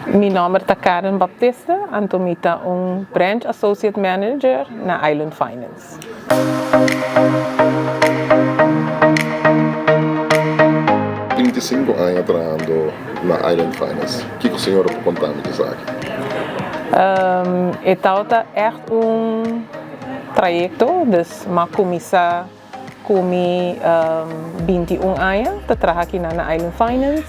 Mi nòmber ta Karen Baptista, anto mi ta un Branch Associate Manager na Island Finance. 35 aña trahando na Island Finance. Kiko señora por konta mi di esaki? E tabata ègt un trayekto, dus m'a kuminsá Ku mi 21 aña ta traha akinan na Island Finance.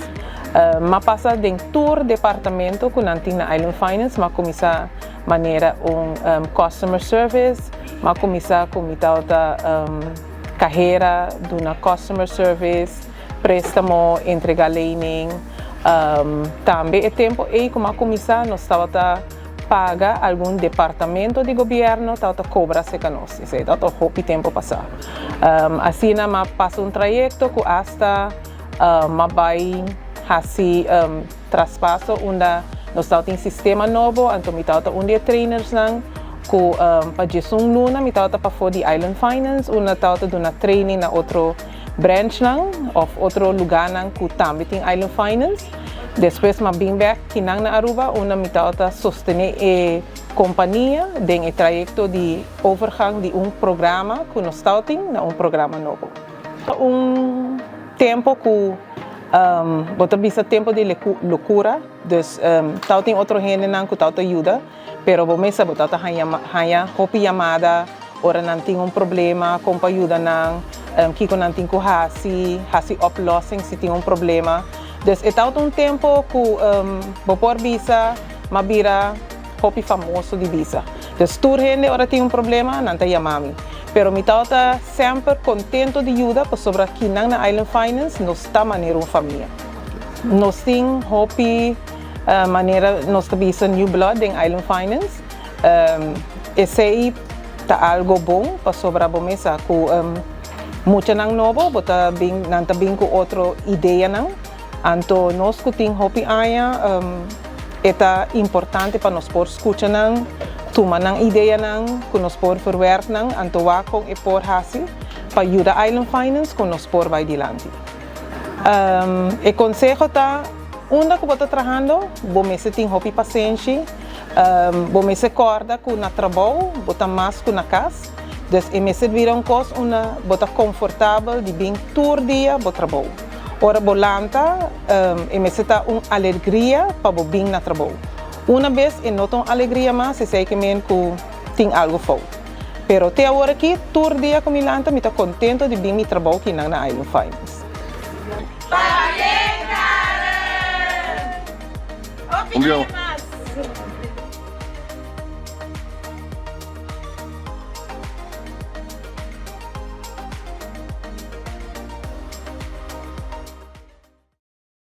M'a pasa den tur departamento ku nan tin na Island Finance. M'a kuminsá manera un customer service, m'a kuminsá ku mi tabata kahera duna customer service, préstamo, entrega lening. Tambe e tempu ei ku m'a kuminsá nos tabata paga algun departamento di gobierno tabata cobra cerca nos. Esey tabata hopi tempo pasa. Asina m'a pasa un trayecto cu hasta m'a bay haci traspaso unda nos tabatin sistema nobo, anto mi tabata un di e trainersnan cu pa djesun luna mi tabata pafo di Island Finance unda tabata duna training na otro branchnan of otro lugarnan cu tambe tin Island Finance. Despues m'a bin bek kinan na Aruba unda mi tabata sostene e compania den e trayecto di overgang di un programa cu nos tabatin na un programa nobo. Ta un tempo cu bo ta bisa tempo di locura, dus tabatin otro hendenan cu tabata yuda. Pero bo mester bo ta haña hopi yamada ora nan tin un problema, kon pa yuda nan, kiko nan tin ku hasi, hasi oplossing si tin un problema. Dus e tabata un tempo ku bo por bisa m'a bira hopi famoso di bisa. Dus tur hende ora tin un problema nan ta yama mi. Pero mi tabata semper kontento di yuda pasobra kinan na Island Finance nos ta manera un famia. Nos tin hopi Manera nos ta bisa new blood den Island Finance, esey ta algo bon pasobra bo mes sa cu muchanan nobo bo ta bin nan ta bin cu otro ideanan, anto nos cu tin hopi aña e ta importante pa nos por scucha nan, tuma nan ideanan cu nos por verwerk nan anto wak con e por haci pa yuda Island Finance con nos por bay dilanti. E conseho ta. Unda ku bo ta trahando, bo mester tin hopi pasenshi. Bo mester kòrda ku na trabou bo ta mas ku na kas. Dus e mester bira un kos unda bo ta konfortabel di bin tur dia bo trabou. Ora bo lanta, e mester ta un alegria pa bo bin na trabou. Una bes e no ta un alegria mas, esei ke men ku tin algu fout. Pero te awor aki, tur dia ku mi lanta mi ta kontento di bin mi trabou kinan na Island Finance. Un bia.